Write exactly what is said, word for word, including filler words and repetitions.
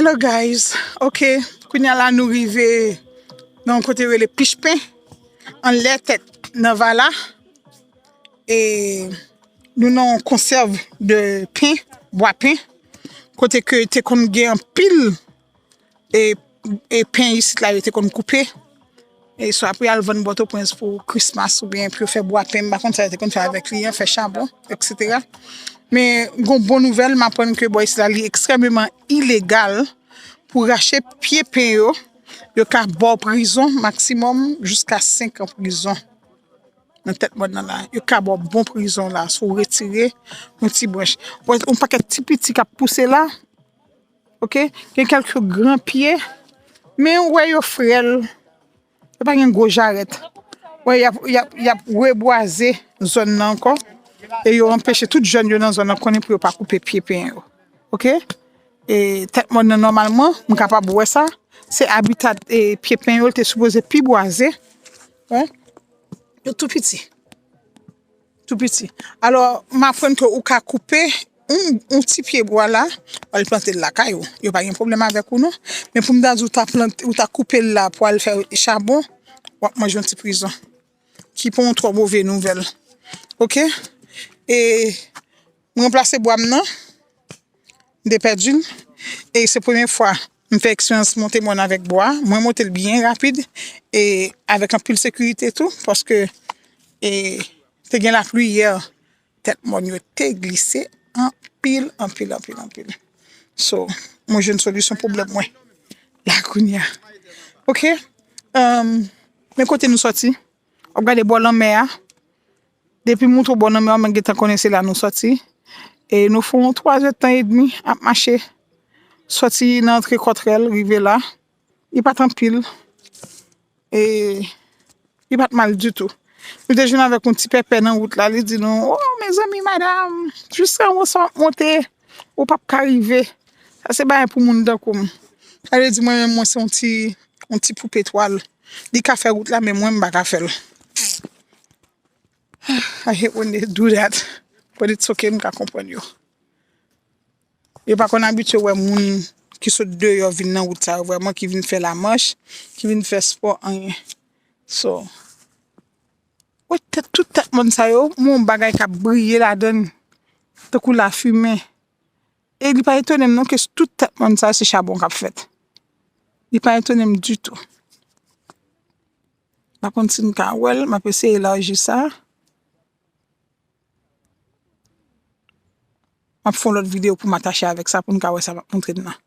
Hello guys, ok, kounye a la nou rive nan yon kote yo rele Pichpen, anlè tèt nan Vala. E nou nan yon konsèv de pen, bwa pen, kote ke te konn gen anpil e, e pen isit la yo te konn koupe. E swa pou y al vann Pòtoprens pou Christmas oubyen pou yo fè bwa pen, m pa konn sa yo te konn fè avèk li an, fè chabon, et cetera. Men gon bon nouvèl, m aprann ke bò isit la li ekstrèmeman ilegal pou rache pye pen yo. Yo ka ba w prizon maksimòm jiska senk an prizon. Nan tèt mòn nan la, yo ka ba w bon prizon la si w retire yon ti branch. Ou wè yon pakèt ti piti k ap pouse la, ok? Gen kèlke gran pye, men ou wè yo frèl. Yo pa gen gwo jarèt. Wè, y ap, y ap, y ap rebwaze zòn nan ankò. E yo anpeche tout jèn yo nan zòn nan konnen pou yo pa koupe pye pen yo. Ok? E tèt mòn nan, nòmalman, m kapab wè sa. Se abita e pye pen yo, l te sipoze pi bwaze. Wè? Yo tou piti. Tou piti. Alò, m aprann ke ou ka koupe yon, yon ti pye bwa la, w al plante l lakay ou. Yo pa gen pwoblèm avèk ou non. Men pou m ta di w ta plante, ou ta koupe l la pou al fè chabon, w ap manje yon ti prizon. Ki pa yon twò move nouvèl. Ok? E m ranplase bwa m nan. M te pèdi l. E se premye fwa m fè eksperyans monte mòn avèk bwa. Mwen monte l byen rapid e avèk anpil sekirite tou, paske e te gen lapli yè. Tèt mòn yo te glise anpil, anpil, anpil, anpil. So, mwen jwenn solisyon pwoblèm mwen la kounye a. Ok? Um, men kote nou sòti, w ap gade bò lanmè a. Depi m montre w bò lanmè a, mwen gentan konnen se la nou sòti. E nou fè yon twa zè tan edmi ap mache. Sòti nan antre Kòtrèl, rive la. Li pa t anpil. E li pa t mal ditou. Nou te jwenn avèk yon ti pèpè nan wout la, li di nou, "Oh, mezanmi, madanm, jis anwo sa w ap monte, ou p ap ka rive. Sa se bagay pou moun tankou m." Sa vle di mwen menm, mwen se yon ti, yon ti poupe twal. Li ka fè wout la, men mwen, m pa ka fè l. I hate when they do that. But it's okay, m ka konprann yo. Yo pa konn abitye wè moun ki sot deyò vin nan wout sa yo vrèman, ki vin fè lamach, ki vin fè spò, anyen. So, wè tèt, tout tèt mòn sa yo, m wè yon bagay k ap briye ladan l, tankou lafimen. E li pa etone m non ke tout tèt mòn sa yo se chabon k ap fèt. Li pa etone m ditou. M pa konn si n ka wè l, m ap eseye elaji sa. M ap fè yon lòt videyo pou m atache avèk sa, pou n ka wè sa m ap montre n nan.